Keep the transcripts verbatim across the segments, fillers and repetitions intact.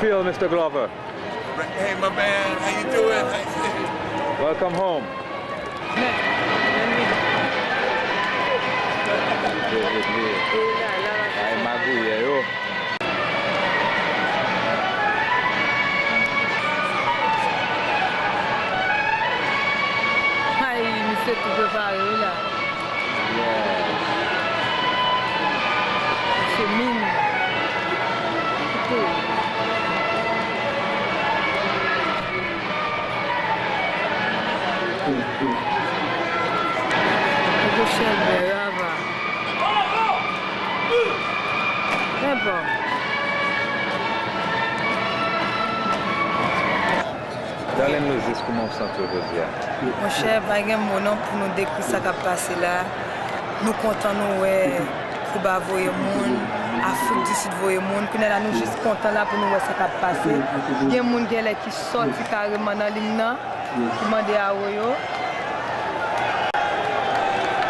Feel, Mister Glover. Hey, my man, how you doing? How you doing? Welcome home. Ay, magouyè yo. Ay, misye tou prepare wi la. Yeah. Misye min. Kite. Epi chèlbè, rava. Nenpòt. Darlene Louis, kòman w santi w jodi a? Monchè, pa gen mo non pou nou dekri sa k ap pase la. Nou kontan nou wè Kiba voye moun, Afrik di Sid voye moun. Kounye a la, nou jis kontan la pou nou wè sa k ap pase. Gen moun genlè ki sòti kareman nan liy nan, ki mande awoyo.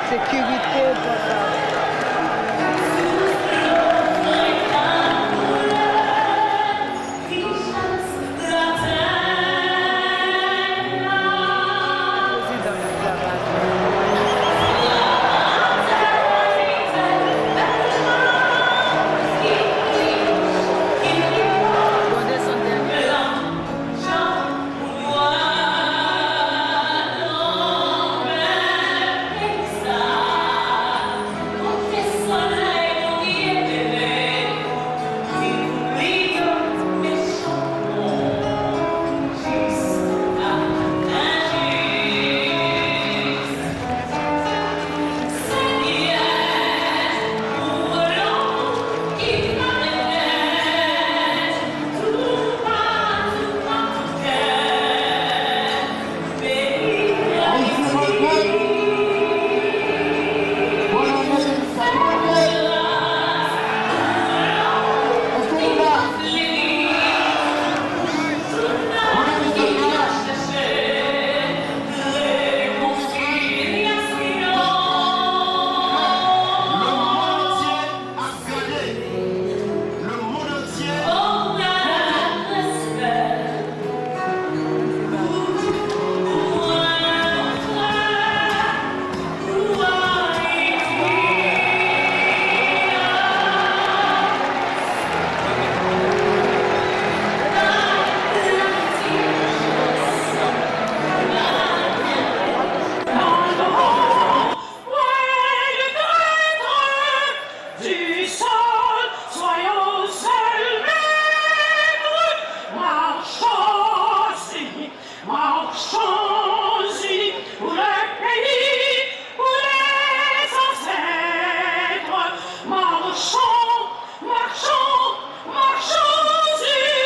Sekirite, konsa. Du sol, soyons seuls maîtres, marchons unis, marchons unis pour le pays, pour les ancêtres. Marchons, marchons, marchons unis.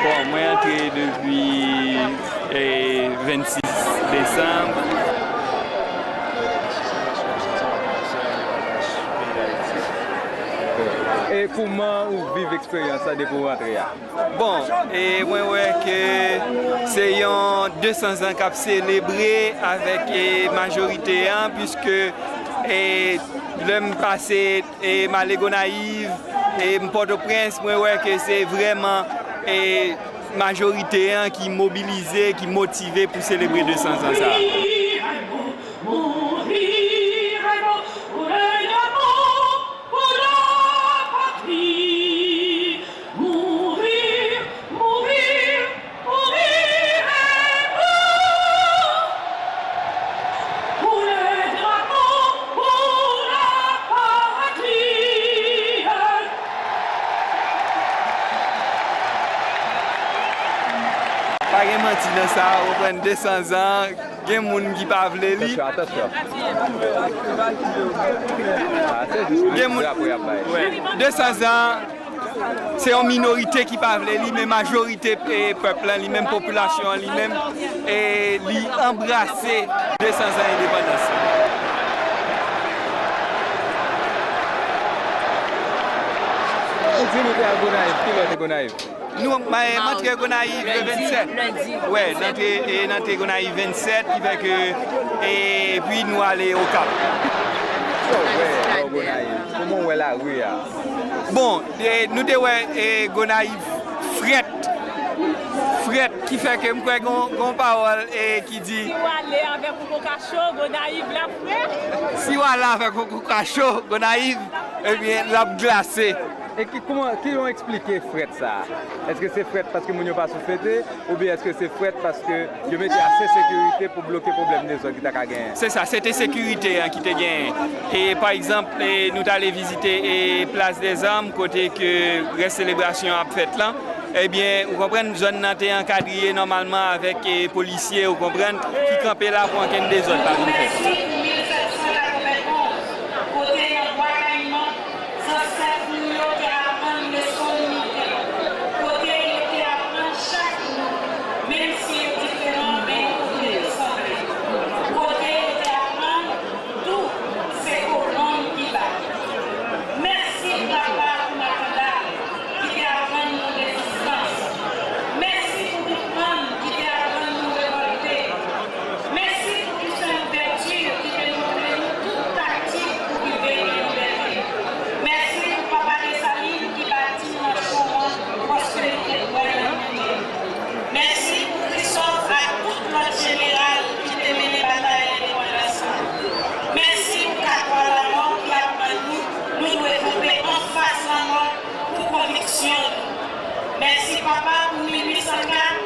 Bon, mwen antre depi, eh, vennsis desanm. E kouman ou viv eksperyans la depi ou rantre a? Bon, e mwen wè ke se yon de san zan k ap selebre avèk, e, majorite an, piske, e, lè m pase, e, m ale Gonayiv, e, m Pòtoprens, mwen wè ke se vrèman, e, majorite an ki mobilize, ki motive pou selebre de san zan sa a. Mourir, mourir, mourir est mort pour, pour le drapeau, pour la patrie. Pa gen manti nan sa, ou konprann, de san zan, gen moun ki pa vle li. Atansyon, atansyon. Gen moun, wè, de san zan, se yon minorite ki pa vle li, men majorite, e, pèp lan, li menm, popilasyon an, li menm, e, li anbrase de san zan endepandans. Ou di nou te al Gonayiv, ki lè w te Gonayiv? Nou, m, m antre Gonayiv le vennsèt. Wè, n antre, e, n antre Gonayiv vennsèt, ki fè ke, e, epi nou ale Okap. Sa w wè bò Gonayiv? Kòman w wè lari a? Bon, e, nou te wè e, Gonayiv frèt. Frèt, ki fè ke m kwè gon, gon pawòl e, ki di. Si w ale avèk yon koka cho, Gonayiv la frèt. Si w ale avèk yon koka cho, Gonayiv, ebyen, l ap glase. E ki, kòman, ki jan w eksplike frèt sa a? Èske se frèt paske moun yo pa sou fete, oubyen èske se frèt paske yo mete ase sekirite pou bloke pwoblèm dezòd ki ta ka genyen? Se sa, se te sekirite an ki te genyen. E pa egzanp, e, nou t ale vizite e, Plas dèzam, kote ke rès selebrasyon an ap fèt lan. Ebyen, ou konprann, zòn nan te ankadriye nòmalman avèk e, polisye, ou konprann, ki kanpe la pou ankenn dezòd pa vin fèt. Mèsi pou mil sèt san katrevenn onz, kote nan Bwa Kayiman, zansèt nou yo te aprann leson nou te, kote yo te aprann chak nou, menm si yo diferan, men yo tout yo sanble. Kote yo te aprann tou se kolonn ki bay. Mèsi papa pou makandal ki te aprann nou rezistans. Mèsi pou tout fanm ki te aprann nou revòlte. Mèsi pou Toussaint Louverture ki te montre nou tout taktik pou rive nan libète. Mèsi pou papa Desalin ki bati nan chouman paske li te kwè nan nou. Mèsi pou Christophe ak tout lòt jeneral ki te mennen batay endepandans lan. Mèsi pou Katwa Lamò ki aprann nou nou dwe kanpe anfas lanmò pou konviksyon nou. Mèsi papa pou mil uit san kat